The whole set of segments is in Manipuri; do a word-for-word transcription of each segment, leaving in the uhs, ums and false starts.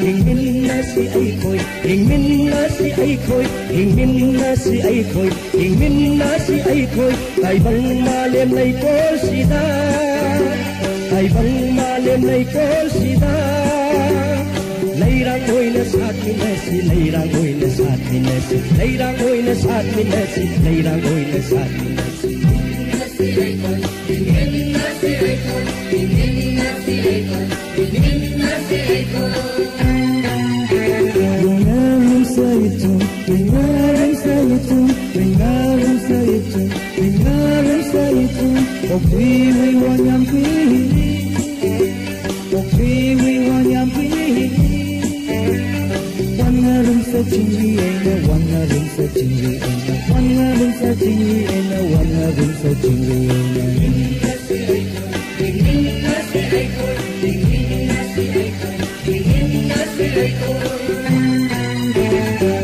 ꯍꯤꯡꯃꯤꯟꯅꯁꯤ ꯑꯩꯈꯣꯏ, ꯍꯤꯡꯃꯤꯟꯅꯁꯤ ꯑꯩꯈꯣꯏ, ꯍꯤꯡꯃꯤꯟꯅꯁꯤ ꯑꯩꯈꯣꯏ, ꯍꯤꯡꯃꯤꯟꯅꯁꯤ ꯑꯩꯈꯣꯏ, ꯇꯥꯏꯕꯪ ꯃꯥꯂꯦꯝ ꯂꯩꯀꯣꯜꯁꯤꯗ, ꯇꯥꯏꯕꯪ ꯃꯥꯂꯦꯝ ꯂꯩꯀꯣꯜꯁꯤꯗ꯫ ꯂꯩꯔꯥꯡ ꯑꯣꯏꯅ ꯁꯥꯠꯃꯤꯟꯅꯁꯤ, ꯂꯩꯔꯥꯡ ꯑꯣꯏꯅ ꯁꯥꯠꯃꯤꯟꯅꯁꯤ, ꯂꯩꯔꯥꯡ ꯑꯣꯏꯅ ꯁꯥꯠꯃꯤꯟꯅꯁꯤ, ꯂꯩꯔꯥꯡ ꯑꯣꯏꯅ ꯁꯥꯠꯃꯤꯟꯅꯁꯤ꯫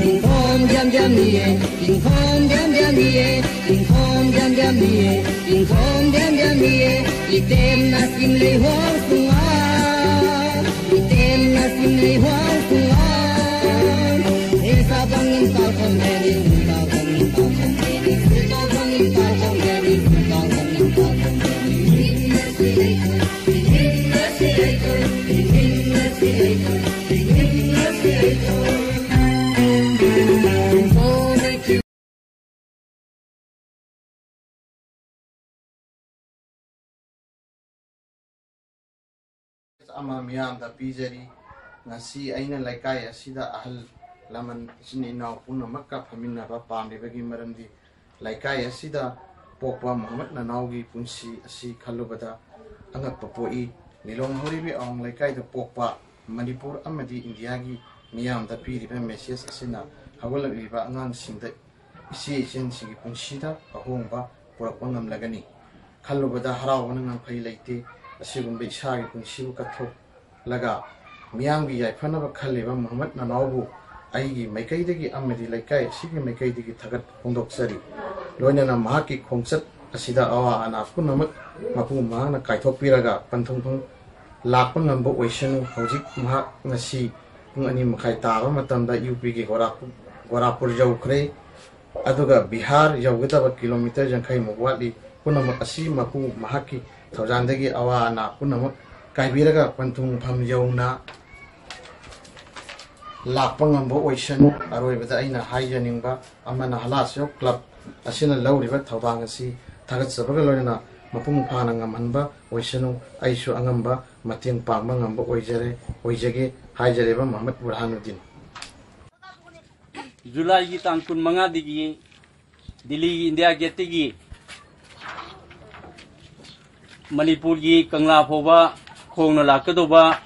Inkhom diam diam ni e, inkhom diam diam ni e, inkhom diam diam ni e, inkhom diam diam ni e. Item na sim lei huang sunga ꯑꯃ ꯃꯤꯌꯥꯝꯗ ꯄꯤꯖꯔꯤ꯫ ꯉꯁꯤ ꯑꯩꯅ ꯂꯩꯀꯥꯏ ꯑꯁꯤꯗ ꯑꯍꯜ ꯂꯃꯟ, ꯏꯆꯤꯟ ꯏꯅꯥꯎ ꯄꯨꯝꯅꯃꯛꯀ ꯐꯝꯃꯤꯟꯅꯕ ꯄꯥꯝꯂꯤꯕꯒꯤ ꯃꯔꯝꯗꯤ, ꯂꯩꯀꯥꯏ ꯑꯁꯤꯗ ꯄꯣꯛꯄ ꯃꯨꯍꯝꯃꯗ ꯅꯅꯥꯎꯒꯤ ꯄꯨꯟꯁꯤ ꯑꯁꯤ ꯈꯜꯂꯨꯕꯗ ꯑꯉꯛꯄ ꯄꯣꯛꯏ꯫ ꯂꯤꯂꯣꯡ ꯍꯧꯔꯤꯕꯤ ꯑꯋꯥꯡ ꯂꯩꯀꯥꯏꯗ ꯄꯣꯛꯄ ꯃꯅꯤꯄꯨꯔ ꯑꯃꯗꯤ ꯏꯟꯗꯤꯌꯥꯒꯤ ꯃꯤꯌꯥꯝꯗ ꯄꯤꯔꯤꯕ ꯃꯦꯁꯦꯖ ꯑꯁꯤꯅ ꯍꯧꯒꯠꯂꯛꯂꯤꯕ ꯑꯉꯥꯡꯁꯤꯡꯗ, ꯏꯆꯦ ꯏꯆꯟꯁꯤꯡꯒꯤ ꯄꯨꯟꯁꯤꯗ ꯑꯍꯣꯡꯕ ꯄꯨꯔꯛꯄ ꯉꯝꯂꯒꯅꯤ꯫ ꯈꯜꯂꯨꯕꯗ ꯍꯔꯥꯎꯕꯅ ꯉꯝꯈꯩ ꯂꯩꯇꯦ꯫ ꯑꯁꯤꯒꯨꯝꯕ ꯏꯁꯥꯒꯤ ꯄꯨꯟꯁꯤꯕꯨ ꯀꯠꯊꯣꯛꯂꯒ ꯃꯤꯌꯥꯝꯒꯤ ꯌꯥꯏꯐꯅꯕ ꯈꯜꯂꯤꯕ ꯃꯨꯍꯝꯃꯗ ꯅꯅꯥꯎꯕꯨ ꯑꯩꯒꯤ ꯃꯥꯏꯀꯩꯗꯒꯤ ꯑꯃꯗꯤ ꯂꯩꯀꯥꯏ ꯑꯁꯤꯒꯤ ꯃꯥꯏꯀꯩꯗꯒꯤ ꯊꯥꯒꯠꯄ ꯐꯣꯡꯗꯣꯛꯆꯔꯤ꯫ ꯂꯣꯏꯅꯅ ꯃꯍꯥꯛꯀꯤ ꯈꯣꯡꯆꯠ ꯑꯁꯤꯗ ꯑꯋꯥ ꯑꯅꯥ ꯄꯨꯝꯅꯃꯛ ꯃꯄꯨ ꯃꯍꯥꯛꯅ ꯀꯥꯏꯊꯣꯛꯄꯤꯔꯒ ꯄꯟꯊꯨꯡꯐꯝ ꯂꯥꯛꯄ ꯉꯝꯕ ꯑꯣꯏꯁꯅꯨ꯫ ꯍꯧꯖꯤꯛ ꯃꯍꯥꯛ ꯉꯁꯤ ꯄꯨꯡ ꯑꯅꯤ ꯃꯈꯥꯏ ꯇꯥꯕ ꯃꯇꯝꯗ ꯌꯨ ꯄꯤꯒꯤ ꯒꯣꯔꯥꯄꯨ-, ꯒꯣꯔꯥꯄꯨꯔ ꯌꯧꯈ꯭ꯔꯦ꯫ ꯑꯗꯨꯒ ꯕꯤꯍꯥꯔ ꯌꯧꯒꯗꯕ ꯀꯤꯂꯣꯃꯤꯇꯔ ꯌꯥꯡꯈꯩꯃꯨꯛ ꯋꯥꯠꯂꯤ꯫ ꯄꯨꯝꯅꯃꯛ ꯑꯁꯤ ꯃꯄꯨ ꯃꯍꯥꯛꯀꯤ ꯊꯧꯖꯥꯜꯗꯒꯤ ꯑꯋꯥ ꯑꯅꯥ ꯄꯨꯝꯅꯃꯛ ꯀꯥꯏꯕꯤꯔꯒ ꯄꯟꯊꯨꯡꯐꯝ ꯌꯧꯅ ꯂꯥꯛꯄ ꯉꯝꯕ ꯑꯣꯏꯁꯅꯨ꯫ ꯑꯔꯣꯏꯕꯗ ꯑꯩꯅ ꯍꯥꯏꯖꯅꯤꯡꯕ ꯑꯃꯅ, ꯍꯂꯥꯁꯤꯌꯣ ꯀ꯭ꯂꯕ ꯑꯁꯤꯅ ꯂꯧꯔꯤꯕ ꯊꯧꯗꯥꯡ ꯑꯁꯤ ꯊꯥꯒꯠꯆꯕꯒ ꯂꯣꯏꯅꯅ ꯃꯄꯨꯡ ꯐꯥꯅ ꯉꯝꯍꯟꯕ ꯑꯣꯏꯁꯅꯨ꯫ ꯑꯩꯁꯨ ꯑꯉꯝꯕ ꯃꯇꯦꯡ ꯄꯥꯡꯕ ꯉꯝꯕ ꯑꯣꯏꯖꯔꯦ, ꯑꯣꯏꯖꯒꯦ ꯍꯥꯏꯖꯔꯤꯕ ꯃꯨꯍꯝꯃꯗ ꯕꯨꯔꯍꯥꯅꯨꯗꯤꯟ꯫ ꯖꯨꯂꯥꯏꯒꯤ ꯇꯥꯡ ꯀꯨꯟꯃꯉꯥꯗꯒꯤ ꯗꯤꯜꯂꯤꯒꯤ ꯏꯟꯗꯤꯌꯥ ꯒꯦꯠꯇꯒꯤ ꯃꯅꯤꯄꯨꯔꯒꯤ ꯀꯪꯂꯥ ꯐꯥꯎꯕ ꯈꯣꯡꯅ ꯂꯥꯛꯀꯗꯧꯕ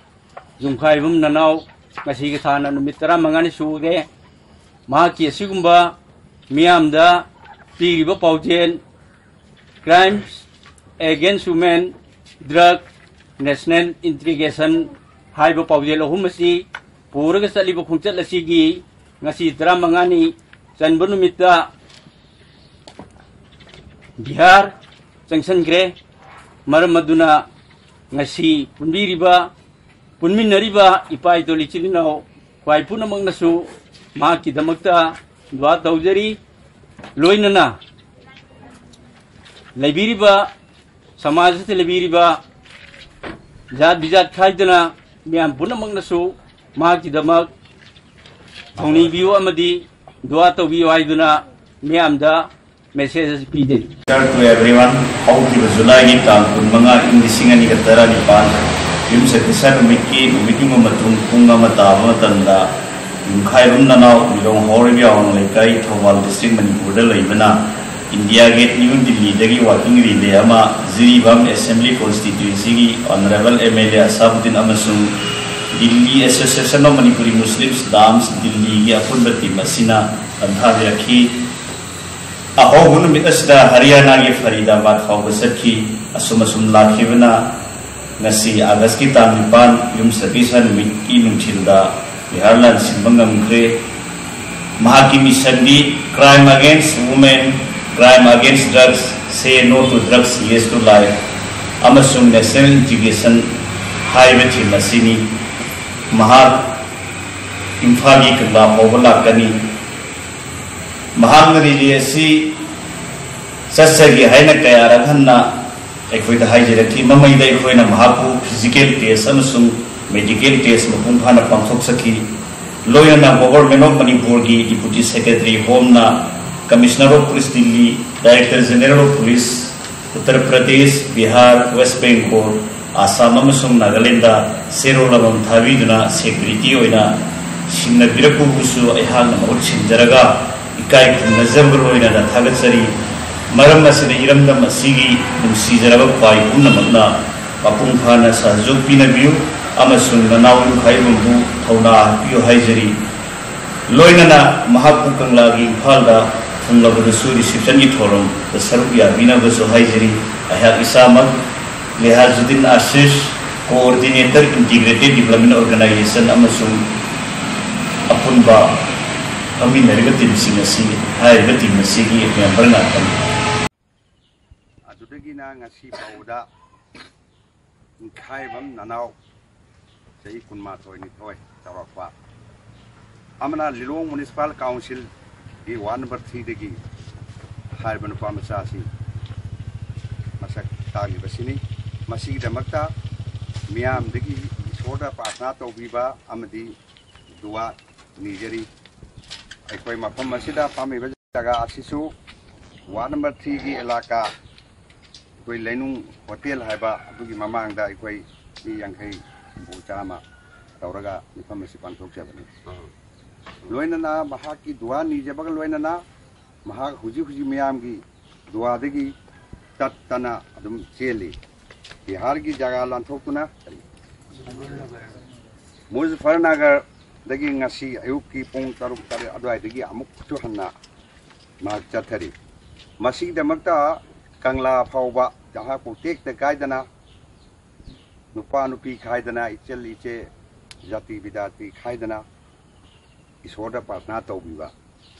ꯌꯨꯝꯈꯥꯏꯕꯝ ꯅꯅꯥꯎ ꯉꯁꯤꯒꯤ ꯊꯥꯅ ꯅꯨꯃꯤꯠ ꯇꯔꯥꯃꯉꯥꯅꯤ ꯁꯨꯔꯦ꯫ ꯃꯍꯥꯛꯀꯤ ꯑꯁꯤꯒꯨꯝꯕ ꯃꯤꯌꯥꯝꯗ ꯄꯤꯔꯤꯕ ꯄꯥꯎꯖꯦꯜ, Crimes Against Women, Drug, National Integration ꯍꯥꯏꯕ ꯄꯥꯎꯖꯦꯜ ꯑꯍꯨꯝ ꯑꯁꯤ ꯄꯨꯔꯒ ꯆꯠꯂꯤꯕ ꯈꯣꯡꯆꯠ ꯑꯁꯤꯒꯤ ꯉꯁꯤ ꯇꯔꯥꯃꯉꯥꯅꯤ ꯆꯟꯕ ꯅꯨꯃꯤꯠꯇ ꯕꯤꯍꯥꯔ ꯆꯪꯁꯤꯟꯈ꯭ꯔꯦ꯫ ꯃꯔꯝ ꯑꯗꯨꯅ ꯉꯁꯤ ꯄꯨꯟꯕꯤꯔꯤꯕ ꯄꯨꯟꯃꯤꯟꯅꯔꯤꯕ ꯏꯄꯥ ꯏꯇꯣꯜ ꯏꯆꯤꯜ ꯏꯅꯥꯎ ꯈ꯭ꯋꯥꯏ ꯄꯨꯝꯅꯃꯛꯅꯁꯨ ꯃꯍꯥꯛꯀꯤꯗꯃꯛꯇ ꯗꯨꯋꯥ ꯇꯧꯖꯔꯤ꯫ ꯂꯣꯏꯅꯅ ꯂꯩꯕꯤꯔꯤꯕ, ꯁꯃꯥꯖ ꯑꯁꯤꯗ ꯂꯩꯕꯤꯔꯤꯕ ꯖꯥꯠ ꯕꯤꯖꯥꯠ ꯈꯥꯏꯗꯅ ꯃꯤꯌꯥꯝ ꯄꯨꯝꯅꯃꯛꯅꯁꯨ ꯃꯍꯥꯛꯀꯤꯗꯃꯛ ꯊꯧꯅꯤꯕꯤꯌꯨ ꯑꯃꯗꯤ ꯗꯨꯋꯥ ꯇꯧꯕꯤꯌꯨ ꯍꯥꯏꯗꯨꯅ ꯃꯤꯌꯥꯝꯗ message ꯑꯁꯤ ꯄꯤꯖꯔꯤ꯫ Dear to everyone, ꯍꯧꯈꯤꯕ ꯖꯨꯂꯥꯏꯒꯤ ꯇꯥꯡ ꯀꯨꯟꯃꯉꯥ, ꯏꯪ ꯂꯤꯁꯤꯡ ꯑꯅꯤꯒ ꯇꯔꯥꯅꯤꯄꯥꯟ, ꯌꯨꯝꯁꯀꯩꯁ ꯅꯨꯃꯤꯠꯀꯤ ꯅꯨꯃꯤꯠ ꯌꯨꯡꯕ ꯃꯇꯨꯡ ꯄꯨꯡ ꯑꯃ ꯇꯥꯕ ꯃꯇꯝꯗ ꯌꯨꯝꯈꯥꯏꯕꯝ ꯅꯅꯥꯎ ꯃꯤꯔꯣꯡ ꯍꯥꯎꯔꯩꯕꯤ ꯑꯋꯥꯡ ꯂꯩꯀꯥꯏ, ꯊꯧꯕꯥꯜ district, ꯃꯅꯤꯄꯨꯔꯗ ꯂꯩꯕꯅ ꯏꯟꯗꯤꯌꯥ ꯒꯦꯠ, ꯅ꯭ꯌꯨ ꯗꯤꯜꯂꯤꯗꯒꯤ walking relay ꯑꯃ ꯖꯤꯔꯤꯕꯥꯝ assembly constituencyꯒꯤ honourable MLA ꯑꯁꯥꯕꯨꯗꯤꯟ ꯑꯃꯁꯨꯡ Delhi Association of Manipuri Muslims, dams, ꯗꯤꯜꯂꯤꯒꯤ ꯑꯄꯨꯟꯕ team ꯑꯁꯤꯅ ꯂꯝꯊꯥꯕꯤꯔꯛꯈꯤ꯫ ꯑꯍꯧꯕ ꯅꯨꯃꯤꯠ ꯑꯁꯤꯗ ꯍꯔꯤꯌꯥꯅꯥꯒꯤ ꯐꯔꯤꯗꯥꯕꯥꯗ ꯐꯥꯎꯕ ꯆꯠꯈꯤ꯫ ꯑꯁꯨꯝ ꯑꯁꯨꯝ ꯂꯥꯛꯈꯤꯕꯅ ꯉꯁꯤ ꯑꯥꯒꯁꯀꯤ ꯇꯥꯡ ꯅꯤꯄꯥꯟ, ꯌꯨꯝꯁꯀꯩꯁ ꯅꯨꯃꯤꯠꯀꯤ ꯅꯨꯡꯊꯤꯜꯗ ꯕꯤꯍꯥꯔ ꯂꯥꯟꯁꯤꯟꯕ ꯉꯝꯈ꯭ꯔꯦ꯫ ꯃꯍꯥꯛꯀꯤ missionꯗꯤ Crime Against Women, Crime Against Drugs, Say No to Drugs, Yes to Life ꯑꯃꯁꯨꯡ National Integration ꯍꯥꯏꯕ theme ꯑꯁꯤꯅꯤ꯫ ꯃꯍꯥꯛ ꯏꯝꯐꯥꯜꯒꯤ ꯀꯪꯂꯥ ꯐꯥꯎꯕ ꯂꯥꯛꯀꯅꯤ꯫ ꯃꯍꯥꯛꯅ relay ꯑꯁꯤ ꯆꯠꯆꯒꯦ ꯍꯥꯏꯅ ꯀꯌꯥꯔꯛ ꯍꯟꯅ ꯑꯩꯈꯣꯏꯗ ꯍꯥꯏꯖꯔꯛꯈꯤ꯫ ꯃꯃꯩꯗ ꯑꯩꯈꯣꯏꯅ ꯃꯍꯥꯛꯄꯨ physical test ꯑꯃꯁꯨꯡ medical test ꯃꯄꯨꯡ ꯐꯥꯅ ꯄꯥꯡꯊꯣꯛꯆꯈꯤ꯫ ꯂꯣꯏꯅꯅ Government of ꯃꯅꯤꯄꯨꯔꯒꯤ Deputy Secretary Homeꯅ Commissioner of Police Delhi, Director General of Police Uttar Pradesh, Bihar, west Bengal, Assam ꯑꯃꯁꯨꯡ ꯅꯥꯒꯥꯂꯦꯟꯗ ꯆꯦꯔꯣꯜ ꯑꯃꯃꯝ ꯊꯥꯕꯤꯗꯨꯅ security ꯑꯣꯏꯅ ꯁꯤꯟꯅꯕꯤꯔꯛꯄꯕꯨꯁꯨ ꯑꯩꯍꯥꯛꯅ ꯃꯍꯨꯠ ꯁꯤꯟꯖꯔꯒ ꯏꯀꯥꯏ ꯈꯨꯝꯅꯖꯕꯒ ꯂꯣꯏꯅꯅ ꯊꯥꯒꯠꯆꯔꯤ꯫ ꯃꯔꯝ ꯑꯁꯤꯅ ꯏꯔꯝꯗꯝ ꯑꯁꯤꯒꯤ ꯅꯨꯡꯁꯤꯖꯔꯕ ꯈ꯭ꯋꯥꯏ ꯄꯨꯝꯅꯃꯛꯅ ꯃꯄꯨꯡ ꯐꯥꯅ ꯁꯍꯖꯣꯛ ꯄꯤꯅꯕꯤꯌꯨ ꯑꯃꯁꯨꯡ ꯅꯅꯥꯎ ꯌꯨꯝꯈꯥꯏꯕꯝꯕꯨ ꯊꯧꯅꯥ ꯍꯥꯞꯄꯤꯌꯨ ꯍꯥꯏꯖꯔꯤ꯫ ꯂꯣꯏꯅꯅ ꯃꯍꯥꯛꯄꯨ ꯀꯪꯂꯥꯒꯤ ꯏꯝꯐꯥꯜꯗ ꯊꯨꯡꯂꯕꯗꯁꯨ receptionꯒꯤ ꯊꯧꯔꯝꯗ ꯁꯔꯨꯛ ꯌꯥꯕꯤꯅꯕꯁꯨ ꯍꯥꯏꯖꯔꯤ꯫ ꯑꯩꯍꯥꯛ ꯏꯁꯥꯃꯛ ꯂꯦꯍꯥꯖꯨꯗꯤꯟ Ashish, Coordinator, Integrated Development Organization ꯑꯃꯁꯨꯡ ꯑꯄꯨꯟꯕ ꯐꯝꯃꯤꯟꯅꯔꯤꯕ teamꯁꯤꯡ ꯑꯁꯤ, ꯍꯥꯏꯔꯤꯕ team ꯑꯁꯤꯒꯤ member ꯉꯥꯛꯇꯅꯤ꯫ ꯑꯗꯨꯗꯒꯤꯅ ꯉꯁꯤ ꯐꯥꯎꯕꯗ ꯏꯝꯈꯥꯏꯕꯝ ꯅꯅꯥꯎ ꯆꯍꯤ ꯀꯨꯟꯃꯥꯊꯣꯏ ꯅꯤꯊꯣꯏ ꯇꯧꯔꯛꯄ ꯑꯃꯅ ꯂꯤꯂꯣꯡ ꯃ꯭ꯌꯨꯅꯤꯁꯤꯄꯥꯜ ꯀꯥꯎꯟꯁꯤꯜꯒꯤ ꯋꯥꯔꯗ ꯅꯝꯕꯔ ꯊ꯭ꯔꯤꯗꯒꯤ ꯍꯥꯏꯔꯤꯕ ꯅꯨꯄꯥ ꯃꯆꯥꯁꯤ ꯃꯁꯛ ꯇꯥꯛꯂꯤꯕꯁꯤꯅꯤ꯫ ꯃꯁꯤꯒꯤꯗꯃꯛꯇ ꯃꯤꯌꯥꯝꯗꯒꯤ ꯏꯁꯣꯔꯗ ꯄ꯭ꯔꯥꯔꯊꯅꯥ ꯇꯧꯕꯤꯕ ꯑꯃꯗꯤ ꯗꯨꯋꯥ ꯅꯤꯖꯔꯤ꯫ ꯑꯩꯈꯣꯏ ꯃꯐꯝ ꯑꯁꯤꯗ ꯐꯝꯃꯤꯕ ꯖꯒꯥ ꯑꯁꯤꯁꯨ ꯋꯥꯔꯗ ꯅꯝꯕꯔ ꯊ꯭ꯔꯤꯒꯤ ꯑꯦꯂꯥꯀꯥ, ꯑꯩꯈꯣꯏ ꯂꯩꯅꯨꯡ ꯍꯣꯇꯦꯜ ꯍꯥꯏꯕ ꯑꯗꯨꯒꯤ ꯃꯃꯥꯡꯗ ꯑꯩꯈꯣꯏ ꯃꯤ ꯌꯥꯡꯈꯩ ꯍꯨꯝꯐꯨ ꯆꯥꯝꯃ ꯇꯧꯔꯒ ꯃꯤꯐꯝ ꯑꯁꯤ ꯄꯥꯡꯊꯣꯛꯆꯕꯅꯤ꯫ ꯂꯣꯏꯅꯅ ꯃꯍꯥꯛꯀꯤ ꯗꯨꯋꯥ ꯅꯤꯖꯕꯒ ꯂꯣꯏꯅꯅ ꯃꯍꯥꯛ ꯍꯧꯖꯤꯛ ꯍꯧꯖꯤꯛ ꯃꯤꯌꯥꯝꯒꯤ ꯗꯨꯋꯥꯗꯒꯤ ꯇꯠꯇꯅ ꯑꯗꯨꯝ ꯆꯦꯜꯂꯤ꯫ ꯕꯤꯍꯥꯔꯒꯤ ꯖꯒꯥ ꯂꯥꯟꯊꯣꯛꯇꯨꯅ ꯃꯨꯖꯐꯔꯅꯒꯔꯗꯒꯤ ꯉꯁꯤ ꯑꯌꯨꯛꯀꯤ ꯄꯨꯡ ꯇꯔꯨꯛ ꯇꯔꯦꯠ ꯑꯗꯨꯋꯥꯏꯗꯒꯤ ꯑꯃꯨꯛꯁꯨ ꯍꯟꯅ ꯃꯍꯥꯛ ꯆꯠꯊꯔꯤ꯫ ꯃꯁꯤꯒꯤꯗꯃꯛꯇ ꯀꯪꯂꯥ ꯐꯥꯎꯕ ꯃꯍꯥꯛꯄꯨ ꯇꯦꯛꯇ ꯀꯥꯏꯗꯅ, ꯅꯨꯄꯥ ꯅꯨꯄꯤ ꯈꯥꯏꯗꯅ, ꯏꯆꯜ ꯏꯆꯦ, ꯖꯥꯇꯤ ꯕꯤꯗꯥꯇꯤ ꯈꯥꯏꯗꯅ ꯏꯁꯣꯔꯗ ꯄ꯭ꯔꯥꯔꯊꯅꯥ ꯇꯧꯕꯤꯕ,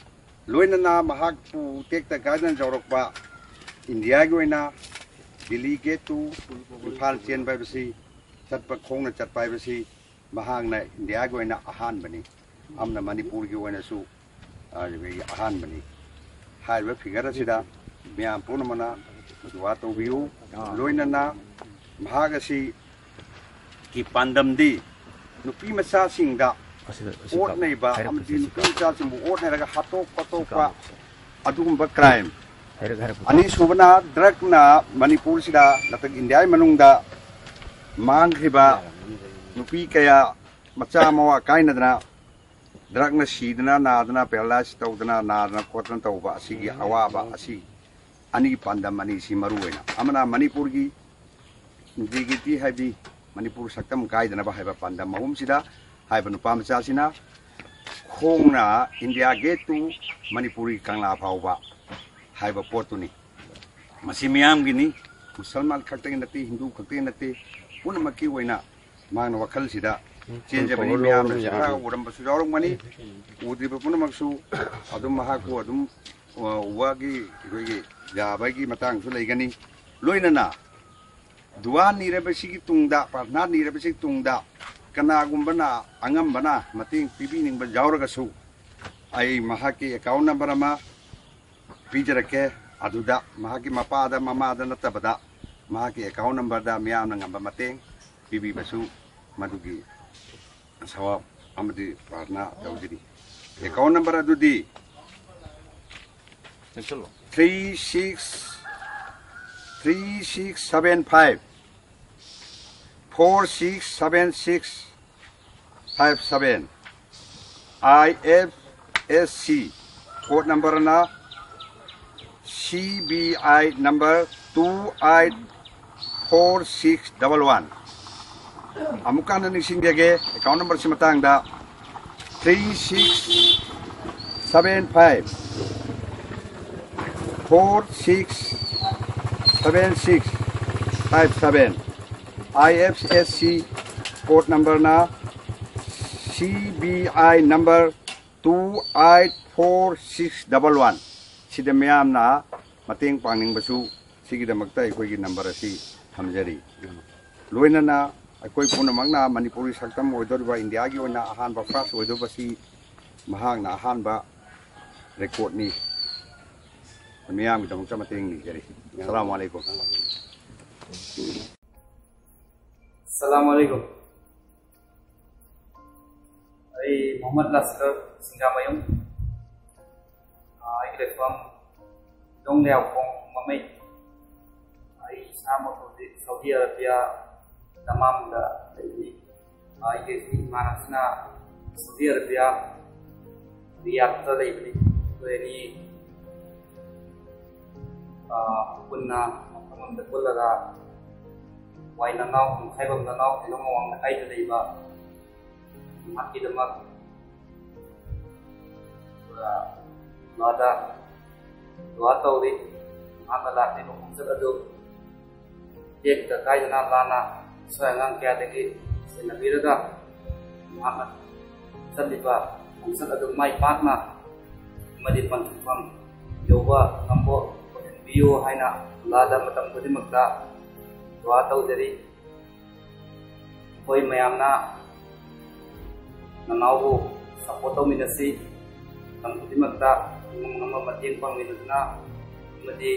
ꯂꯣꯏꯅꯅ ꯃꯍꯥꯛꯄꯨ ꯇꯦꯛꯇ ꯀꯥꯏꯗꯅ ꯌꯧꯔꯛꯄ ꯏꯟꯗꯤꯌꯥꯒꯤ ꯑꯣꯏꯅ ꯗꯤꯜꯂꯤ ꯒꯦꯠ ꯇꯨ ꯏꯝꯐꯥꯜ ꯆꯦꯟꯕ ꯍꯥꯏꯕꯁꯤ, ꯆꯠꯄ, ꯈꯣꯡꯅ ꯆꯠꯄ ꯍꯥꯏꯕꯁꯤ ꯃꯍꯥꯛꯅ ꯏꯟꯗꯤꯌꯥꯒꯤ ꯑꯣꯏꯅ ꯑꯍꯥꯟꯕꯅꯤ꯫ ꯑꯃꯅ ꯃꯅꯤꯄꯨꯔꯒꯤ ꯑꯣꯏꯅꯁꯨ, ꯑ, ꯑꯩꯈꯣꯏꯒꯤ ꯑꯍꯥꯟꯕꯅꯤ꯫ ꯍꯥꯏꯔꯤꯕ ꯐꯤꯒꯔ ꯑꯁꯤꯗ ꯃꯤꯌꯥꯝ ꯄꯨꯝꯅꯃꯛꯅ ꯗꯨꯋꯥ ꯇꯧꯕꯤꯌꯨ꯫ ꯂꯣꯏꯅꯅ ꯃꯍꯥꯛ ꯑꯁꯤ ꯀꯤ ꯄꯥꯟꯗꯝꯗꯤ ꯅꯨꯄꯤ ꯃꯆꯥꯁꯤꯡꯗ ꯑꯣꯠꯅꯩꯕ ꯑꯃꯗꯤ ꯅꯨꯄꯤ ꯃꯆꯥꯁꯤꯡꯕꯨ ꯑꯣꯠꯅꯔꯒ ꯍꯥꯠꯇꯣꯛ ꯈꯣꯠꯇꯣꯛꯄ ꯑꯗꯨꯒꯨꯝꯕ ꯀ꯭ꯔꯥꯏꯝ꯫ ꯑꯅꯤꯁꯨꯕꯅ ꯗ꯭ꯔꯒꯅ ꯃꯅꯤꯄꯨꯔꯁꯤꯗ ꯅꯠꯇ꯭ꯔꯒ ꯏꯟꯗꯤꯌꯥꯒꯤ ꯃꯅꯨꯡꯗ ꯃꯥꯡꯈ꯭ꯔꯤꯕ ꯅꯨꯄꯤ ꯀꯌꯥ ꯃꯆꯥ ꯃꯋꯥ ꯀꯥꯏꯅꯗꯅ ꯗ꯭ꯔꯒꯅ ꯁꯤꯗꯅ ꯅꯥꯗꯅ ꯄꯦꯔꯥꯂꯥꯏꯁ ꯇꯧꯗꯅ ꯅꯥꯗꯅ ꯈꯣꯠꯇꯅ ꯇꯧꯕ ꯑꯁꯤꯒꯤ ꯑꯋꯥꯕ ꯑꯁꯤ ꯑꯅꯤꯒꯤ ꯄꯥꯟꯗꯝ ꯑꯅꯤꯁꯤ ꯃꯔꯨ ꯑꯣꯏꯅ ꯑꯃꯅ ꯃꯅꯤꯄꯨꯔꯒꯤ ꯏꯟꯇꯤꯒ꯭ꯔꯤꯇꯤ ꯍꯥꯏꯕꯗꯤ ꯃꯅꯤꯄꯨꯔ ꯁꯛꯇꯝ ꯀꯥꯏꯗꯅꯕ ꯍꯥꯏꯕ ꯄꯥꯟꯗꯝ ꯑꯍꯨꯝꯁꯤꯗ ꯍꯥꯏꯕ ꯅꯨꯄꯥ ꯃꯆꯥꯁꯤꯅ ꯈꯣꯡꯅ ꯏꯟꯗꯤꯌꯥ ꯒꯦꯠ ꯇꯨ ꯃꯅꯤꯄꯨꯔꯒꯤ ꯀꯪꯂꯥ ꯐꯥꯎꯕ ꯍꯥꯏꯕ ꯄꯣꯠꯇꯨꯅꯤ꯫ ꯃꯁꯤ ꯃꯤꯌꯥꯝꯒꯤꯅꯤ, ꯃꯨꯁꯜꯃꯥꯟ ꯈꯛꯇꯒꯤ ꯅꯠꯇꯦ, ꯍꯤꯟꯗꯨ ꯈꯛꯇꯒꯤ ꯅꯠꯇꯦ, ꯄꯨꯝꯅꯃꯛꯀꯤ ꯑꯣꯏꯅ ꯃꯥꯡꯅ ꯋꯥꯈꯜꯁꯤꯗ ꯆꯦꯟꯖꯕꯅꯤ꯫ ꯃꯌꯥꯝꯅꯁꯨ ꯈꯔ ꯎꯔꯝꯕꯁꯨ ꯌꯥꯎꯔꯝꯒꯅꯤ꯫ ꯎꯗ꯭ꯔꯤꯕ ꯄꯨꯝꯅꯃꯛꯁꯨ ꯑꯗꯨꯝ ꯃꯍꯥꯛꯄꯨ ꯑꯗꯨꯝ, ꯑ, ꯎꯕꯒꯤ ꯑꯩꯈꯣꯏꯒꯤ ꯌꯥꯕꯒꯤ ꯃꯇꯥꯡꯁꯨ ꯂꯩꯒꯅꯤ꯫ ꯂꯣꯏꯅꯅ ꯗꯨꯋꯥ ꯅꯤꯔꯕꯁꯤꯒꯤ ꯇꯨꯡꯗ, ꯄ꯭ꯔꯥꯔꯊꯅꯥ ꯅꯤꯔꯕꯁꯤꯒꯤ ꯇꯨꯡꯗ ꯀꯅꯥꯒꯨꯝꯕꯅ ꯑꯉꯝꯕꯅ ꯃꯇꯦꯡ ꯄꯤꯕꯤꯅꯤꯡꯕ ꯌꯥꯎꯔꯒꯁꯨ ꯑꯩ ꯃꯍꯥꯛꯀꯤ ꯑꯦꯀꯥꯎꯟ ꯅꯝꯕꯔ ꯑꯃ ꯄꯤꯖꯔꯛꯀꯦ꯫ ꯑꯗꯨꯗ ꯃꯍꯥꯛꯀꯤ ꯃꯄꯥꯗ ꯃꯃꯥꯗ ꯅꯠꯇꯕꯗ ꯃꯍꯥꯛꯀꯤ ꯑꯦꯀꯥꯎꯟ ꯅꯝꯕꯔꯗ ꯃꯤꯌꯥꯝꯅ ꯉꯝꯕ ꯃꯇꯦꯡ ꯄꯤꯕꯤꯕꯁꯨ ꯃꯗꯨꯒꯤ ꯁꯋꯥꯕ ꯑꯃꯗꯤ ꯄ꯭ꯔꯥꯔꯊꯅꯥ ꯇꯧꯖꯔꯤ꯫ ꯑꯦꯀꯥꯎꯟ ꯅꯝꯕꯔ ꯑꯗꯨꯗꯤ three six three six seven five four six seven six five seven, I F S C, code ꯅꯝꯕꯔꯅ C B I number two eight four six double one. ꯑꯃꯨꯛ ꯍꯟꯅ ꯅꯤꯡꯁꯤꯡꯖꯒꯦ ꯑꯦꯀꯥꯎꯟ ꯅꯝꯕꯔꯁꯤ ꯃꯇꯥꯡꯗ, three six seven five four six seven six five seven. I F S C code ꯅꯝꯕꯔꯅ C B I number two eight four six double one. ꯁꯤꯗ ꯃꯤꯌꯥꯝꯅ ꯃꯇꯦꯡ ꯄꯥꯡꯅꯤꯡꯕꯁꯨ ꯁꯤꯒꯤꯗꯃꯛꯇ ꯑꯩꯈꯣꯏꯒꯤ ꯅꯝꯕꯔ ꯑꯁꯤ ꯊꯝꯖꯔꯤ꯫ ꯂꯣꯏꯅꯅ ꯑꯩꯈꯣꯏ ꯄꯨꯝꯅꯃꯛꯅ ꯃꯅꯤꯄꯨꯔꯤ ꯁꯛꯇꯝ ꯑꯣꯏꯗꯧꯔꯤꯕ ꯏꯟꯗꯤꯌꯥꯒꯤ ꯑꯣꯏꯅ ꯑꯍꯥꯟꯕ ꯐꯥꯔꯁ ꯑꯣꯏꯗꯧꯕꯁꯤ ꯃꯍꯥꯛꯅ ꯑꯍꯥꯟꯕ ꯔꯦꯀꯣꯔꯗꯅꯤ꯫ ꯃꯤꯌꯥꯝꯒꯤꯗꯃꯛꯇ ꯃꯇꯦꯡ ꯅꯤꯖꯔꯤ꯫ ꯑꯁꯂꯥꯃꯨ ꯑꯂꯩꯀꯨꯝ꯫ ꯑꯁꯂꯥꯃꯨ ꯑꯂꯩꯀꯨꯝ꯫ ꯑꯩ ꯃꯨꯍꯝꯃꯗ ꯂꯁꯀꯔ ꯁꯤꯡꯒꯥꯃꯌꯨꯝ꯫ ꯑꯥ, ꯑꯩꯒꯤ ꯂꯩꯐꯝ ꯗꯣꯡꯂꯤꯌꯥꯎꯈꯣꯡ ꯃꯃꯩ꯫ ꯑꯩ ꯏꯁꯥꯃꯛ ꯍꯧꯖꯤꯛ ꯁꯥꯎꯗꯤ ꯑꯔꯥꯕꯤꯌꯥ ꯗꯃꯥꯝꯗ ꯂꯩꯕꯅꯤ꯫ ꯑꯥ, ꯑꯩꯒꯤ ꯏꯃꯥꯟꯅꯕꯁꯤꯅ ꯁꯥꯎꯗꯤ ꯑꯔꯥꯕꯤꯌꯥ ꯔꯤꯌꯥꯗꯇ ꯂꯩꯕꯅꯤ꯫ ꯑꯩꯈꯣꯏ ꯑꯅꯤ, ꯑꯥ, ꯄꯨꯟꯅ ꯃꯐꯝ ꯑꯃꯗ ꯄꯨꯜꯂꯒ ꯋꯥꯏ ꯅꯅꯥꯎ, ꯈꯥꯏꯕꯝ ꯅꯅꯥꯎ, ꯇꯤꯂꯣꯡ ꯑꯋꯥꯡ ꯂꯩꯀꯥꯏꯗ ꯂꯩꯕ ꯃꯍꯥꯛꯀꯤꯗꯃꯛ, ꯑꯗꯨꯒ ꯃꯥꯗ ꯗꯨꯋꯥ ꯇꯧꯔꯤ꯫ ꯃꯍꯥꯛꯅ ꯂꯥꯛꯂꯤꯕ ꯈꯣꯡꯆꯠ ꯑꯗꯨ ꯇꯦꯛꯇ ꯀꯥꯏꯗꯅ ꯂꯥꯟꯅ ꯑꯁꯣꯏ ꯑꯉꯥꯡ ꯀꯌꯥꯗꯒꯤ ꯁꯦꯟꯅꯕꯤꯔꯒ ꯃꯍꯥꯛꯅ ꯆꯠꯂꯤꯕ ꯈꯣꯡꯆꯠ ꯑꯗꯨ ꯃꯥꯏ ꯄꯥꯛꯅ ꯑꯃꯗꯤ ꯄꯟꯊꯨꯡꯐꯝ ꯌꯧꯕ ꯉꯝꯕ ꯑꯣꯏꯍꯟꯕꯤꯌꯨ ꯍꯥꯏꯅ ꯑꯜꯂꯥꯗ ꯃꯇꯝ ꯈꯨꯗꯤꯡꯃꯛꯇ ꯗꯨꯋꯥ ꯇꯧꯖꯔꯤ꯫ ꯑꯩꯈꯣꯏ ꯃꯌꯥꯝꯅ ꯅꯅꯥꯎꯕꯨ ꯁꯞꯄꯣꯔꯠ ꯇꯧꯃꯤꯟꯅꯁꯤ꯫ ꯃꯇꯝ ꯈꯨꯗꯤꯡꯃꯛꯇ ꯑꯉꯝ ꯑꯉꯝꯕ ꯃꯇꯦꯡ ꯄꯥꯡꯃꯤꯟꯅꯗꯨꯅ ꯑꯃꯗꯤ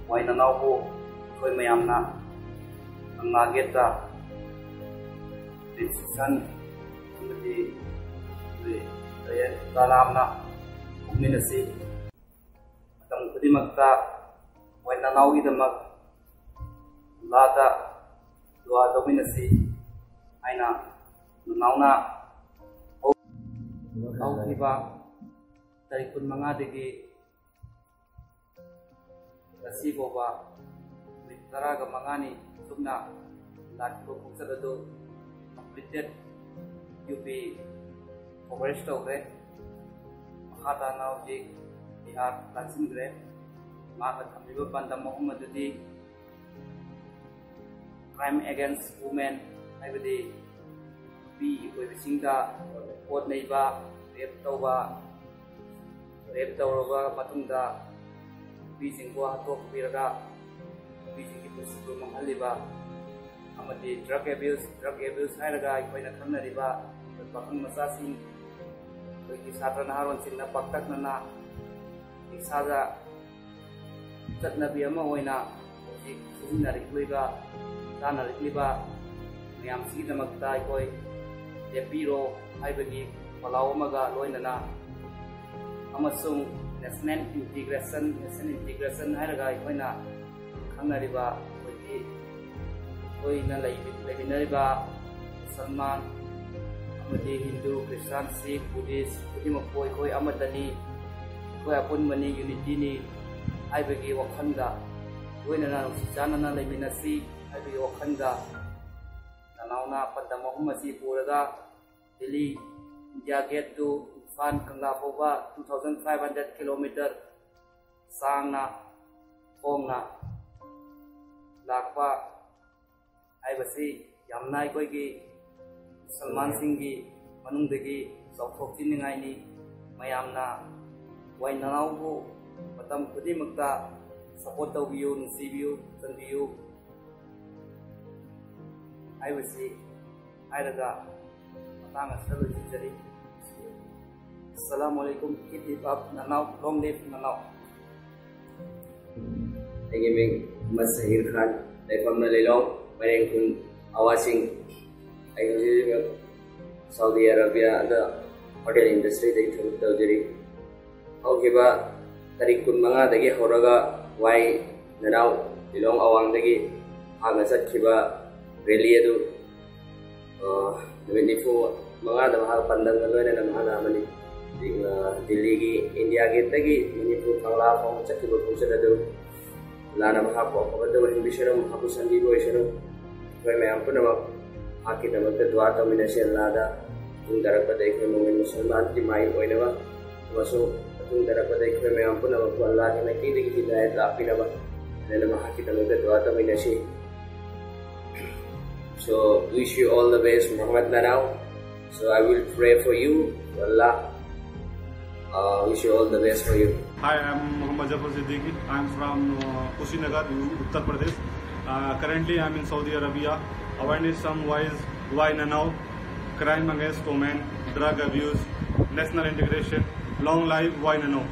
ꯋꯥꯏ ꯅꯅꯥꯎꯕꯨ ꯑꯩꯈꯣꯏ ꯃꯌꯥꯝꯅ ꯀꯪꯂꯥ ꯒꯦꯠꯇ ꯔꯤꯁꯤꯞꯁꯟ ꯑꯃꯗꯤ ꯇꯔꯥꯝꯅ ꯑꯣꯛꯃꯤꯟꯅꯁꯤ꯫ ꯃꯇꯝ ꯈꯨꯗꯤꯡꯃꯛꯇ ꯋꯥꯏ ꯅꯅꯥꯎꯒꯤꯗꯃꯛ ꯂꯥꯗ ꯗꯨꯋꯥ ꯇꯧꯃꯤꯟꯅꯁꯤ ꯍꯥꯏꯅ ꯅꯅꯥꯎꯅ ꯍꯧꯈꯤꯕ ꯇꯥꯔꯤꯛ ꯀꯨꯟꯃꯉꯥꯗꯒꯤ ꯉꯁꯤ ꯐꯥꯎꯕ ꯅꯨꯃꯤꯠ ꯇꯔꯥꯒ ꯃꯉꯥꯅꯤ ꯆꯨꯞꯅ ꯂꯥꯛꯈꯤꯕ ꯈꯣꯡꯆꯠ ꯑꯗꯨ ꯀꯝꯄ꯭ꯂꯤꯇꯦꯠ ꯌꯨ ꯄꯤ ꯀꯣꯚꯔꯦꯖ ꯇꯧꯈ꯭ꯔꯦ꯫ ꯃꯈꯥ ꯇꯥꯅ ꯍꯧꯖꯤꯛ ꯕꯤꯍꯥꯔ ꯂꯥꯟꯁꯤꯟꯈ꯭ꯔꯦ꯫ ꯃꯍꯥꯛꯅ ꯊꯝꯂꯤꯕ ꯄꯥꯟꯗꯝ ꯑꯍꯨꯝ ꯑꯗꯨꯗꯤ crime against women, ꯍꯥꯏꯕꯗꯤ ꯅꯨꯄꯤ ꯑꯣꯏꯕꯁꯤꯡꯗ ꯑꯣꯠ ꯅꯩꯕ, ꯔꯦꯞ ꯇꯧꯕ, ꯔꯦꯞ ꯇꯧꯔꯕ ꯃꯇꯨꯡꯗ ꯅꯨꯄꯤꯁꯤꯡꯕꯨ ꯍꯥꯠꯇꯣꯛꯄꯤꯔꯒ ꯅꯨꯄꯤꯁꯤꯡꯒꯤ ꯄꯨꯟꯁꯤꯕꯨ ꯃꯥꯡꯍꯜꯂꯤꯕ, ꯑꯃꯗꯤ drug abuse, drug abuse ꯍꯥꯏꯔꯒ ꯑꯩꯈꯣꯏꯅ ꯈꯪꯅꯔꯤꯕ ꯄꯥꯈꯪ ꯃꯆꯥꯁꯤꯡ, ꯑꯩꯈꯣꯏꯒꯤ ꯁꯥꯇ꯭ꯔ ꯅꯍꯥꯔꯣꯟꯁꯤꯡꯅ ꯄꯥꯛꯇꯛꯅꯅ ꯅꯤꯁꯥꯗ ꯆꯠꯅꯕꯤ ꯑꯃ ꯑꯣꯏꯅ ꯍꯧꯖꯤꯛ ꯁꯤꯖꯤꯟꯅꯔꯛꯂꯤꯕ, ꯆꯥꯅꯔꯛꯂꯤꯕ ꯃꯌꯥꯝꯁꯤꯒꯤꯗꯃꯛꯇ ꯑꯩꯈꯣꯏ ꯂꯦꯞꯄꯤꯔꯣ ꯍꯥꯏꯕꯒꯤ ꯄꯂꯥꯎ ꯑꯃꯒ ꯂꯣꯏꯅꯅ ꯑꯃꯁꯨꯡ national integration, national integration ꯍꯥꯏꯔꯒ ꯑꯩꯈꯣꯏꯅ ꯈꯪꯅꯔꯤꯕ ꯑꯩꯈꯣꯏꯒꯤ, ꯑꯩꯈꯣꯏꯅ ꯂꯩ-, ꯂꯩꯃꯤꯟꯅꯔꯤꯕ ꯃꯨꯁꯜꯃꯥꯟ ꯑꯃꯗꯤ ꯍꯤꯟꯗꯨ, ꯈ꯭ꯔꯤꯁꯇꯥꯟ, ꯁꯤꯈ, ꯕꯨꯙꯤꯁ ꯈꯨꯗꯤꯡꯃꯛꯄꯨ ꯑꯩꯈꯣꯏ ꯑꯃꯠꯇꯅꯤ, ꯑꯩꯈꯣꯏ ꯑꯄꯨꯟꯕꯅꯤ, ꯌꯨꯅꯤꯇꯤꯅꯤ ꯍꯥꯏꯕꯒꯤ ꯋꯥꯈꯜꯗ ꯂꯣꯏꯅꯅ ꯅꯨꯡꯁꯤ ꯆꯥꯟꯅꯅ ꯂꯩꯃꯤꯟꯅꯁꯤ ꯍꯥꯏꯕꯒꯤ ꯋꯥꯈꯜꯗ ꯅꯅꯥꯎꯅ ꯄꯥꯟꯗꯝ ꯑꯍꯨꯝ ꯑꯁꯤ ꯄꯨꯔꯒ Delhi India Gate to Imphal ꯀꯪꯂꯥ ꯐꯥꯎꯕ two thousand five hundred kilometer ꯁꯥꯡꯅ ꯈꯣꯡꯅ ꯂꯥꯛꯄ ꯍꯥꯏꯕꯁꯤ ꯌꯥꯝꯅ ꯑꯩꯈꯣꯏꯒꯤ ꯃꯨꯁꯜꯃꯥꯟꯁꯤꯡꯒꯤ ꯃꯅꯨꯡꯗꯒꯤ ꯆꯥꯎꯊꯣꯛꯆꯅꯤꯡꯉꯥꯏꯅꯤ꯫ ꯃꯌꯥꯝꯅ ꯋꯥꯏ ꯅꯅꯥꯎꯕꯨ ꯃꯇꯝ ꯈꯨꯗꯤꯡꯃꯛꯇ ꯁꯞꯄꯣꯔꯠ ꯇꯧꯕꯤꯌꯨ, ꯅꯨꯡꯁꯤꯕꯤꯌꯨ, ꯆꯟꯕꯤꯌꯨ ꯍꯥꯏꯕꯁꯤ ꯍꯥꯏꯔꯒ ꯃꯇꯥꯡ ꯑꯁꯤꯗ ꯂꯣꯏꯁꯤꯟꯖꯔꯤ꯫ Assalamu alaikum, keep it up, Nanao, long live Nanao. ꯑꯩꯒꯤ ꯃꯤꯡ ꯃꯨꯍꯝꯃꯗ ꯁꯍꯤꯔ ꯈꯥꯟ, ꯂꯩꯐꯝꯅ ꯂꯤꯂꯣꯡ, ꯃꯔꯦꯡ ꯈꯨꯟ, ꯑꯋꯥꯁꯤꯡ꯫ ꯑꯩ ꯍꯧꯖꯤꯛ ꯍꯧꯖꯤꯛ ꯁꯥꯎꯗꯤ ꯑꯔꯥꯕꯤꯌꯥꯗ ꯍꯣꯇꯦꯜ ꯏꯟꯗꯁꯇ꯭ꯔꯤꯗ ꯑꯩ ꯊꯕꯛ ꯇꯧꯖꯔꯤ꯫ ꯍꯧꯈꯤꯕ ꯇꯥꯔꯤꯛ ꯀꯨꯟꯃꯉꯥꯗꯒꯤ ꯍꯧꯔꯒ ꯋꯥꯏ ꯅꯅꯥꯎ ꯂꯤꯂꯣꯡ ꯑꯋꯥꯡꯗꯒꯤ ꯍꯥꯟꯅ ꯆꯠꯈꯤꯕ ꯔꯦꯂꯤ ꯑꯗꯨ, ꯑ, ꯅꯨꯃꯤꯠ ꯅꯤꯐꯨ ꯃꯉꯥꯗ ꯃꯍꯥꯛ ꯄꯥꯟꯗꯝꯒ ꯂꯣꯏꯅꯅ ꯃꯍꯥꯛꯅ ꯑꯃꯅꯤ, ꯑ, ꯗꯤꯜꯂꯤꯒꯤ ꯏꯟꯗꯤꯌꯥ ꯒꯦꯠꯇꯒꯤ ꯃꯅꯤꯄꯨꯔ ꯀꯪꯂꯥ ꯐꯥꯎꯕ ꯆꯠꯈꯤꯕ ꯈꯣꯡꯆꯠ ꯑꯗꯨ ꯑꯜꯂꯥꯅ ꯃꯍꯥꯛꯄꯨ ꯑꯐꯕꯇ ꯑꯣꯏꯍꯟꯕꯤꯁꯅꯨ, ꯃꯍꯥꯛꯄꯨ ꯁꯟꯕꯤꯕ ꯑꯣꯏꯁꯅꯨ꯫ ꯑꯩꯈꯣꯏ ꯃꯌꯥꯝ ꯄꯨꯝꯅꯃꯛ ꯃꯍꯥꯛꯀꯤꯗꯃꯛꯇ ꯗꯨꯋꯥ ꯇꯧꯃꯤꯟꯅꯁꯤ꯫ ꯑꯜꯂꯥꯗ ꯃꯇꯨꯡ ꯇꯥꯔꯛꯄꯗ ꯑꯩꯈꯣꯏ ꯃꯣꯃꯤꯟ ꯃꯨꯁꯜꯃꯥꯟꯒꯤ ꯃꯥꯏꯟ ꯑꯣꯏꯅꯕ ꯑꯃꯁꯨꯡ ꯃꯇꯨꯡ ꯇꯥꯔꯛꯄꯗ ꯑꯩꯈꯣꯏ ꯃꯌꯥꯝ ꯄꯨꯝꯅꯃꯛꯄꯨ ꯑꯜꯂꯥꯒꯤ ꯃꯥꯏꯀꯩꯗꯒꯤ ꯍꯤꯗꯥꯌꯠ ꯂꯥꯛꯄꯤꯅꯕ ꯍꯥꯏꯅ ꯃꯍꯥꯛꯀꯤꯗꯃꯛꯇ ꯗꯨꯋꯥ ꯇꯧꯃꯤꯟꯅꯁꯤ꯫ So, wish you all the best, Muhammad Nanao. So, I will pray for you, Allah. Uh, wish you all the best for you. Hi, I'm Muhammad Jafar Siddiqui. I'm from uh, Kushinagar, Uttar Pradesh. Uh, currently, I'm in Saudi Arabia. Awareness some wise, why Nanao? Crime against women, drug abuse, national integration. Long live, why Nanao?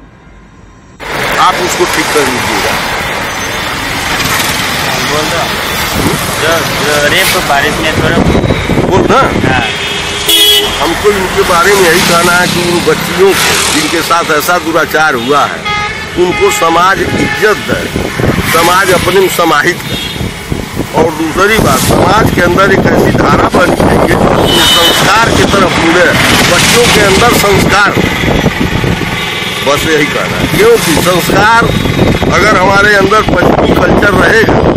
आप उसको ठीक कर लीजिएगा। बोल दो। जो, जो रेप बारिश में थोड़ा बोल ना। हाँ। हमको इनके बारे में यही कहना है कि उन बच्चियों को जिनके साथ ऐसा दुराचार हुआ है, उनको समाज इज्जत दे, समाज अपने में समाहित करे। और दूसरी बात, समाज के अंदर एक ऐसी धारा बननी चाहिए जो संस्कार की तरफ मुड़े, बच्चों के अंदर संस्कार। बस यही कहना है, क्योंकि संस्कार अगर हमारे अंदर पश्चिमी कल्चर रहेगा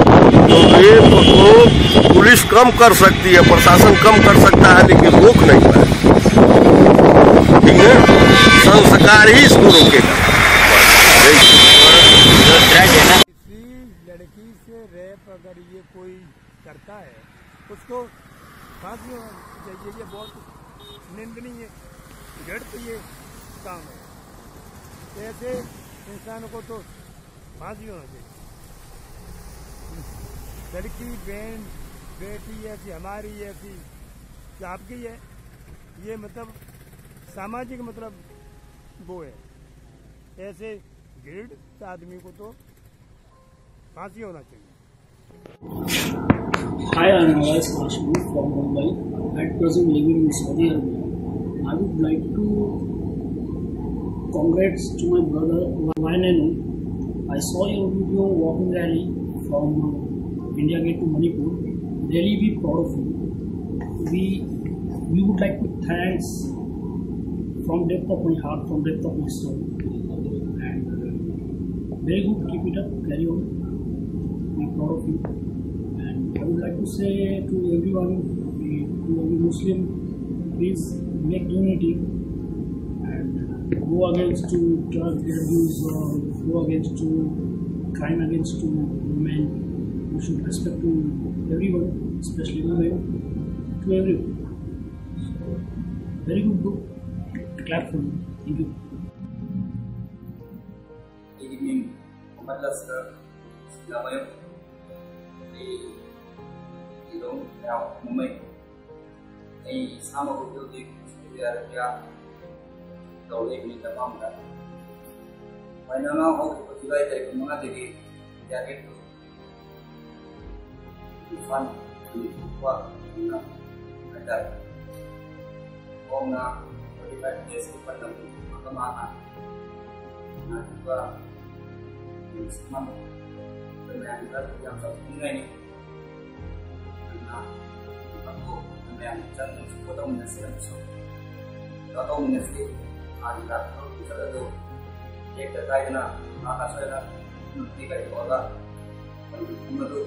तो रेप को पुलिस कम कर सकती है, प्रशासन कम कर सकता है, लेकिन रोक नहीं पाए। ठीक है, संस्कार ही इसको रोकेगा। जो ड्रग है ना किसी लड़की से रेप अगर ये कोई करता है, उसको फांसी होनी चाहिए। ये बहुत निंदनीय, घृणित ये काम है। ऐसे इंसान को तो फांसी होना चाहिए। लड़की, बहन, बेटी ऐसी हमारी, ऐसी कि आपकी है, ये मतलब सामाजिक मतलब वो है। ऐसे घृणित आदमी को तो फांसी होना चाहिए। Hi, I'm Awais Khashoggi from Mumbai. At present living in Saudi Arabia. I would like to congrats to my brother Y N N O. I saw your video walking rally from India Gate to Manipur. Really be proud of you. We we would like to thanks from depth of my heart, from depth of my soul. And uh, very good, keep it up, carry on. I'm proud of you. And I would like to say to everyone, uh, to every Muslim, please make unity and go against to drug abuse or go against to crime against to women. We should respect to everyone, especially women, to everyone. So, very good book. Clap for me. Thank you. ꯑꯩꯒꯤ ꯃꯤꯡ ꯃꯨꯍꯝꯃꯗ ꯑꯁꯒꯔ ꯁꯤꯡꯒꯥꯃꯌꯨꯝ꯫ ꯑꯩ ꯂꯤꯂꯣꯡ ꯃꯌꯥꯝ ꯃꯨꯝꯕꯩ꯫ ꯑꯩ ꯏꯁꯥꯃꯛ ꯍꯧꯖꯤꯛ ꯍꯧꯖꯤꯛ ꯁꯥꯎꯗꯤ ꯑꯔꯥꯕꯤꯌꯥ ꯇꯧꯔꯛꯏꯕꯅꯤ ꯇꯃꯥꯝꯗ꯫ ꯃꯥꯏꯅ ꯑꯉꯥꯡ ꯍꯧꯈꯤꯕ ꯖꯨꯂꯥꯏ ꯇꯥꯔꯤꯛ ꯃꯉꯥꯗꯒꯤ ꯏꯟꯗꯤꯌꯥ ꯒꯦꯠꯇꯨ ꯏꯝꯐꯥꯜ ꯊꯣꯛꯄ ꯍꯥꯏꯇꯥꯔꯦ꯫ ꯈꯣꯡꯅ forty five days ꯄꯟꯗꯝ ꯃꯥꯅ ꯅꯥꯈꯤꯕ ꯃꯌꯥꯝꯗ ꯌꯥꯝ ꯆꯥꯎꯊꯣꯛꯅꯤꯡꯉꯥꯏꯅꯤ꯫ ꯑꯗꯨꯅ ꯃꯌꯥꯝ ꯆꯪꯗꯨꯅ ꯁꯞꯄꯣꯔꯠ ꯇꯧꯃꯤꯟꯅꯁꯤ ꯑꯃꯁꯨꯡ ꯀꯩꯅꯣ ꯇꯧꯃꯤꯟꯅꯁꯤ꯫ ꯍꯥꯟꯅ ꯂꯥꯛꯄ ꯈꯣꯠꯄ ꯑꯗꯨ ꯇꯦꯛꯇ ꯀꯥꯏꯗꯅ ꯃꯍꯥꯛ ꯑꯁꯣꯏꯗ ꯅꯨꯄꯤ ꯀꯔꯤ ꯇꯧꯔꯒ ꯃꯗꯨ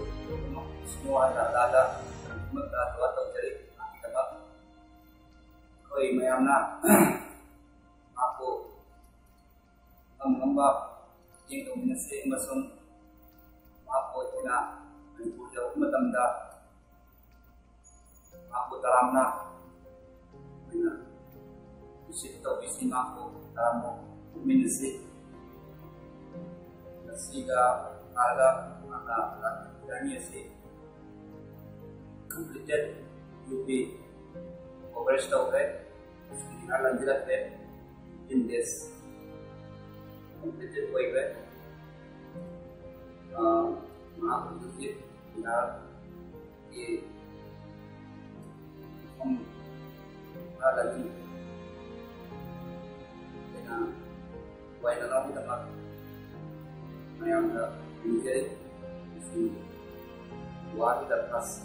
ꯁꯤꯅꯣ ꯍꯥꯏꯅ ꯑꯗꯥꯗ ꯑꯃꯠꯇ ꯗꯨꯋꯥ ꯇꯧꯖꯔꯤ꯫ ꯃꯍꯥꯛꯀꯤꯗꯃꯛ ꯑꯩꯈꯣꯏ ꯃꯌꯥꯝꯅ ꯃꯍꯥꯛꯄꯨ ꯑꯉꯝ ꯉꯝꯕ ꯃꯇꯦꯡ ꯇꯧꯃꯤꯟꯅꯁꯤ ꯑꯃꯁꯨꯡ ꯃꯍꯥꯛꯄꯨ ꯑꯩꯈꯣꯏꯅ ꯃꯅꯤꯄꯨꯔ ꯌꯧꯔꯛꯄ ꯃꯇꯝꯗ ꯃꯍꯥꯛꯄꯨ ꯇꯔꯥꯝꯅ ꯑꯩꯈꯣꯏꯅ ꯔꯤꯁꯤꯞ ꯇꯧꯕꯤꯁꯤ, ꯃꯍꯥꯛꯄꯨ ꯇꯔꯥꯝꯅ ꯑꯣꯛꯃꯤꯟꯅꯁꯤ꯫ ꯉꯁꯤꯒ ꯍꯥꯏꯔꯒ ꯃꯍꯥꯛꯅ ꯖꯔꯅꯤ ꯑꯁꯤ completed UP ꯀꯣꯚꯔꯦꯖ ꯇꯧꯈ꯭ꯔꯦ꯫ ꯄꯩꯁꯥ ꯂꯟꯁꯤꯜꯂꯛꯈ꯭ꯔꯦ꯫ ꯐꯤꯐꯇꯤꯟ ꯗꯦꯖ ꯀꯝꯄ꯭ꯂꯤꯇꯦꯠ ꯑꯣꯏꯈ꯭ꯔꯦ꯫ ꯑ, ꯃꯍꯥꯛ ꯍꯧꯖꯤꯛ ꯍꯧꯖꯤꯛ ꯕꯤꯍꯥꯔꯒꯤ ꯃꯐꯝ ꯈꯔꯗꯒꯤ ꯑꯩꯅ ꯋꯥꯏꯅꯅꯕꯒꯤꯗꯃꯛ ꯃꯌꯥꯝꯗ ꯅꯤꯡꯖꯔꯤ꯫ ꯋꯥꯒꯤꯗ ꯀ꯭ꯂꯥꯁ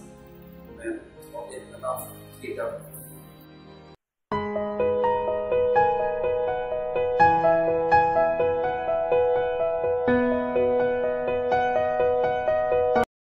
ꯃꯌꯥꯝ ꯑꯣꯐ ꯀꯦꯛ